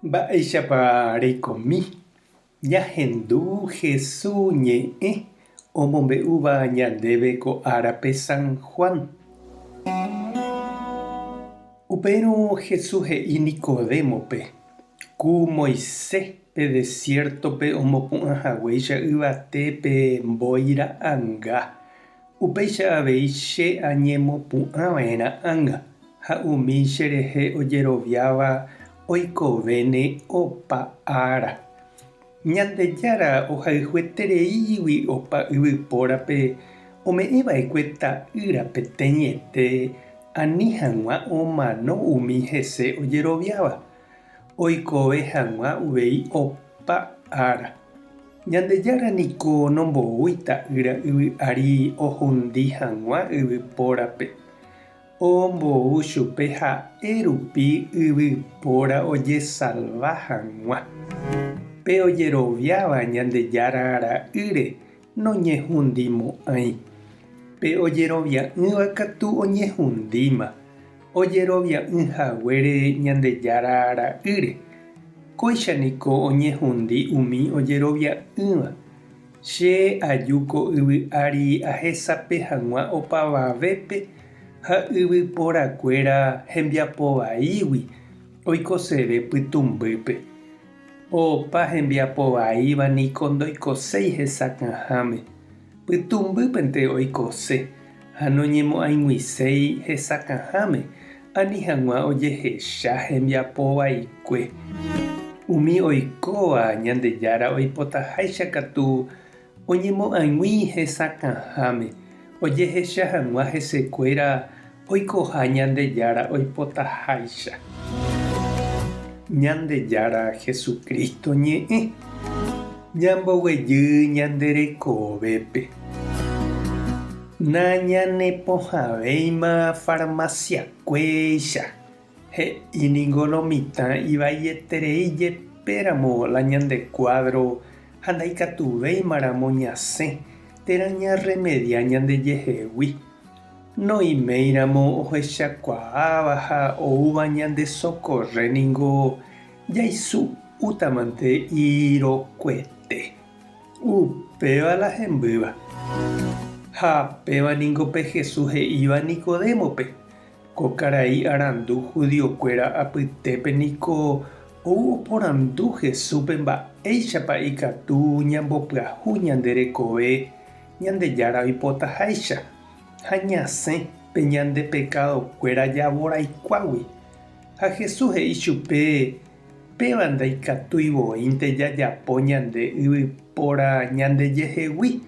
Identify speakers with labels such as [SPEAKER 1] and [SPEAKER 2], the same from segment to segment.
[SPEAKER 1] Mba'éichapa reikomi ñahendu Hesu ñe'ẽ omombe'úva ñandéve ko árape San Juan? Upérõ Hesu he'i Nicodémope, Ku Moisés pe desiértope omopu'ã haguéicha yvate pe mbói ra'ãnga, upéicha avei che añemopu'ã va'erã ág̃a, ha umi cherehe ojeroviáva oikovéne opa ára. Ñandejára ohayhuetereígui opa yvypórape ome'ẽ va'ekue Ta'ýra peteĩete ani hag̃ua omano umi hese ojeroviáva, oikove hag̃ua uvei opa ára. Ñandejára niko nomboúi Ta'ýra yvy ári ohundi hag̃ua yvypórape, Ombou chupe ha'e rupi yvypóra ojesalva hag̃ua. Pe ojeroviáva Ñandejára Ra'ýre noñehundimo'ãi. Pe ojerovia'ỹva katu oñehundíma, ojerovia'ỹ haguére Ñandejára Ra'ýre. Kóicha niko oñehundi umi ojerovia'ỹva. Che aju ko yvy ári ahesape hag̃ua opavavépe ha yvyporakuéra hembiapo vaígui oikoseve pytũmbýpe. Opa hembiapo vaíva niko ndoikoséi hesakãháme, pytũmbýpente oikose ha noñemo'ãig̃uiséi hesakãháme ani hag̃ua ojehecha hembiapo vaikue. Umi oikóva Ñandejára oipotaháicha katu oñemo'ãig̃ui hesakãháme, ojehecha hag̃ua hesekuéra oikoha Ñandejára oipotaháicha. Ñandejára Jesucristo ñe'ẽ ñamboguejy ñande rekovépe. Nañanepohãvéima farmaciakuéicha, he'i ningo lo mitã ivaieterei jepéramo la ñande cuadro ha ndaikatuvéimaramo ñasẽ térã ñarremedia ñandejehegui. Noiméiramo ohechakuaáva ha oúva ñande sokorre ningo jaisu'útamante irokuete. Upéva la hembýva. Ha péva ningo pe Jesús he'íva Nicodémope, Ko karai arandu judiokuéra apytépe niko ou oporandu Jesúspe mba'éichapa ikatu ñambopyahu ñande rekove Ñandejára oipotaháicha ha ñasẽ pe ñande pekadokuéra javoraikuágui. Ha Jesús he'i chupe, Péva ndaikatúi voínte jajapo ñande yvypóra ñandejehegui,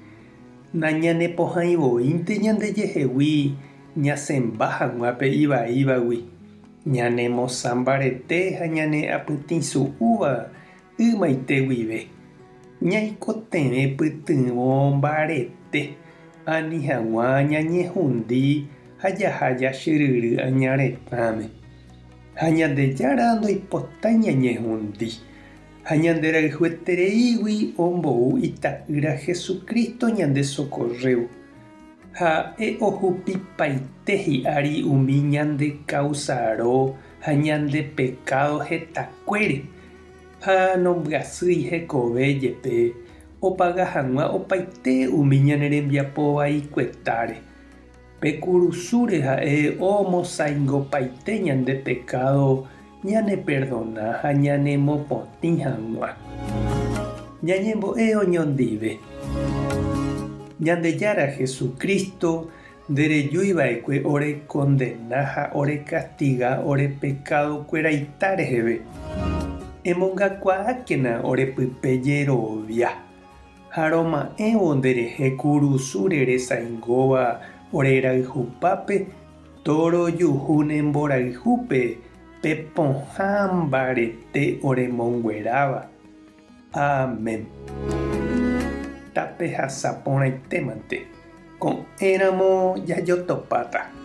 [SPEAKER 1] nañanepohãi voínte ñandejehegui ñasẽmba hag̃ua pe ivaívagui, ñanemosã mbarete ha ñane apytĩsu'úva ymaite guive. Ñaikotevẽ pytyvõ mbarete ani hag̃ua ñañehundi ha jaha jachyryry aña retãme. Ha Ñandejára ndoipotái ñañehundi, ha ñanderayhuetereígui ombou Ita'ýra Jesucristo ñande sokorrévo. Ha'e ohupipaite hi'ári umi ñande káusaro ha ñande pekádo hetakuére, ha nombyasýi hekove jepe opaga hag̃ua opaite umi ñane rembiapo vaikuetáre. Pe kurusúre ha'e omosaingopaite ñande pekádo ñaneperdona ha ñanemopotĩ hag̃ua. Ñañembo'e oñondive. Ñandejára Jesucristo, nderejúi va'ekue orekondena ha orekastiga ore pekadokueraita reheve. Emongakuaákena ore pype jerovia. Ha roma'ẽvo nderehe kurusúre resaingóva ore rayhupápe, torojuhu ne mborayhúpe pe pohã mbarete oremongueráva. Amén. Tapehasa porãitémante, ko'ẽramo jajotopáta.